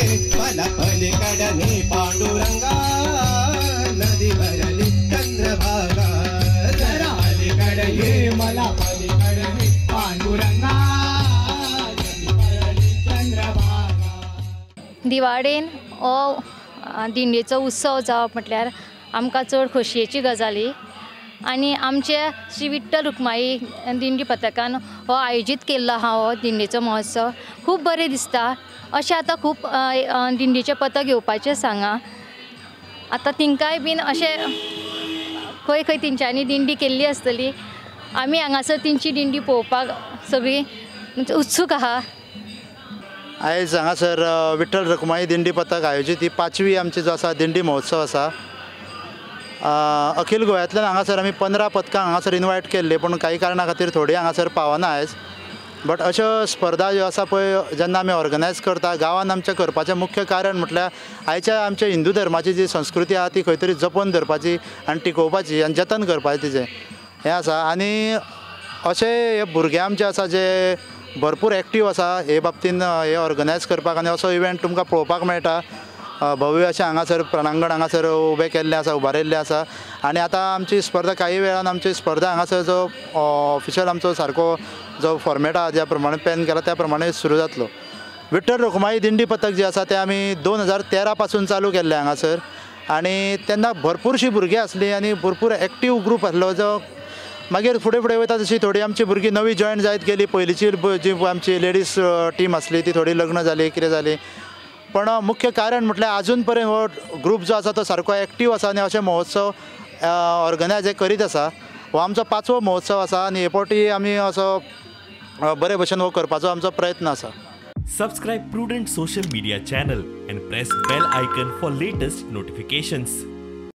मला पलीकडे पांडुरंगा नदी भरली चंद्रभागा, जरा अलीकडे ये मला पलीकडे पांडुरंगा नदी भरली चंद्रभागा. दिवाळेन हो दिंडीचो उत्सव जावप म्हटल्यार आमकां चड खोशयेची गजाली आनी आमचे श्री विठ्ठल रुक्माई दिंडी पथकान हो आयोजीत केल्लो आहा हो दिंडीचो महोत्सव खूब बरें दिसता. अशें आतां खूब दिंडीचें पथक येवपाचें सांगा आतां तिंकाय बीन अशें खंय खंय तेंच्यांनी दिंडी केल्ली आसतली. आमी हांगासर तेंची दिंडी पळोवपाक सगळीं उत्सूक आहा. आयज हांगासर विठ्ठल रखुमाई दिंडी पथक आयोजीत ही पांचवी आमची जो आसा दिंडी महोत्सव आसा. अखिल गोव्यांतल्यान हांगासर आमी 15 पथकां हांगासर इनवायट केल्ली, पूण काही कारणा खातीर थोडी हांगासर पावना आयज. बट अश्यो स्पर्धा ज्यो आसा पळय जेन्ना आमी ऑर्गनायज करता गांवांत आमच्या करपाचें मुख्य कारण म्हटल्यार आयच्या आमच्या हिंदू धर्माची जी संस्कृती आसा ती खंय तरी जपोवन धरपाची आनी टिकोवपाची आनी जतन करपाचें तिजें हें आसा. आनी अशे हे भुरगे आमचे आसा जे भरपूर एक्टीव आसा हे बाबतीन हे ऑर्गनायज करपाक आनी असो इव्हेंट तुमकां पळोवपाक मेळटा. भव्य अशें हांगासर प्रांगण हांगासर उबें केल्लें आसा, उबारिल्लें आसा. आनी आतां आमची स्पर्धा काही वेळान आमची स्पर्धा हांगासर जो ऑफिशियल आमचो सारको जो फॉर्मेट आसा ज्या प्रमाणे प्लॅन केला त्या प्रमाणे सुरू जातलो. विठ्ठल रखुमाई दिंडी पथक जें आसा तें आमी 2013 पासून चालू केल्लें हांगासर आनी तेन्ना भरपूरशीं भुरगीं आसलीं आनी भरपूर एक्टीव ग्रूप आसलो जो मागीर फुडें फुडें वयता तशी थोडी आमची भुरगीं नवी जॉयन जायत गेली. पयलींची जी आमची लेडीज टीम आसली ती थोडी लग्न जाली कितें जाली, पण मुख्य कारण म्हटल्यार आजून पर्यंत हो ग्रूप जो आसा तो सारको एक्टीव आसा आनी अशे महोत्सव ऑर्गनायज करीत आसा. हो आमचो 5वो महोत्सव आसा आनी हे फावटी आमी असो बरे भशेन हो करपाचो आमचो प्रयत्न आसा. Subscribe Prudent social media channel and press bell icon for latest notifications.